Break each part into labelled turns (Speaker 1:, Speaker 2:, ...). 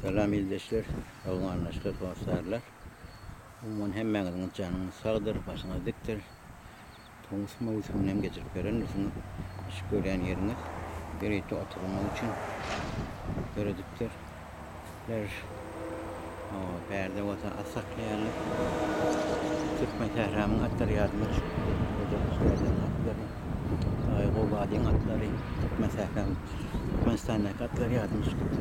Speaker 1: Salam ildeşler, dogan-garyndaşlar, hossarlar. Umuman hemmäňiziň janyňyz sagdyr, başyňyz dikdir. Tomus möwsümini hem geçirip berendirsiňiz. Şu görýän ýeriňiz ýörite oturmak üçin döredipdir. Ler bärde bolsa at saklaýarlar. Türkmen sähramyň atlary ýadyma düşüpdi. Atlary. Gobadyň atlary. Türkmen sähram. Türkmenistandaky atlar ýadyma düşüpdi.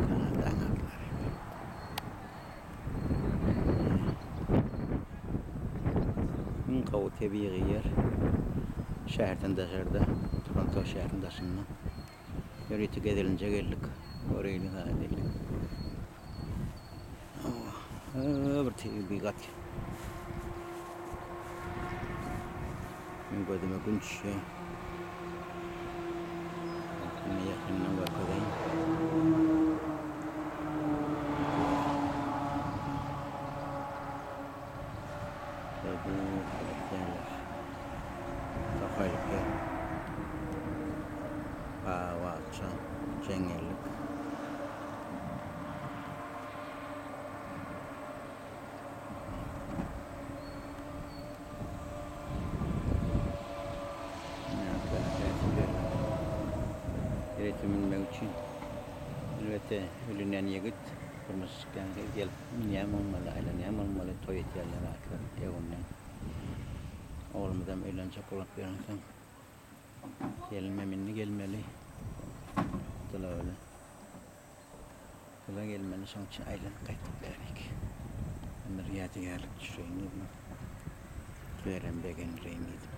Speaker 1: Kanadaň atlary. Iň gowy tebigy ýer şäherden daşarda, Toronto şäheriniň daşynda. Ýörite gezelenje geldik. Göreýli diýdik. Bir tebigat. Meň gözüme gün düşýär. Ýene ýakyndan görkezeýin. Tebigat ýerler. Tokaýlyk ýer. Bag-bakja, jeňňellik. Ýörite münmek üçin elbetde öýlenýän ýigit durmuşa çykýan gyz gelip münýän bolmaly, aýlanýan bolmaly, toý etýärler atlar ýogunda. Oglumyzam öýlenjek bolup ýörensoň gelinmem indi gelmeli. Dyla öyle. Dyla gelmeli şoň üçin aýlanyp gaýtdyk bärik. Bir ýadygärlik düşüreýin diýdim. Sizlerem begendireýin diýdim.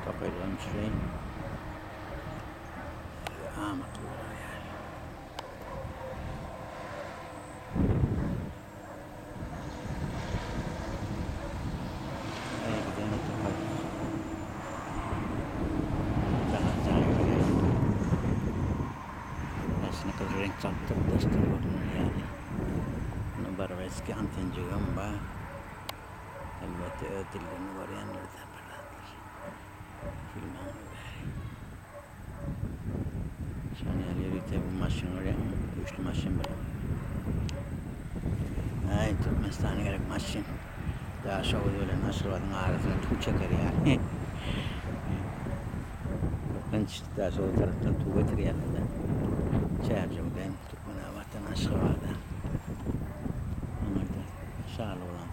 Speaker 1: Tokaýdan düşüreýin. Amatly bolar ýaly. Aý giden tokaý. Daşyna gyzyl reňk çalypdyr, daşdan görünür ýaly. Munuň barbeski antenjigem bar. Elbetde öz dillerini görýänler-de bir zatlar. Filmaň bäri. Şonuň ýaly ýörite bu maşyn görýäňmi? Güýçli maşyn bu. Aý, Türkmenistana gerek maşyn. Daşoguz bilen Aşgabadyň arasyna tuw çeker ýaly. Köplenç Daşoguz tarapdan tuw getirýärler-de. Çärjewden, Türkmenabatdan Aşgabada. Aňyrda şaly bolan.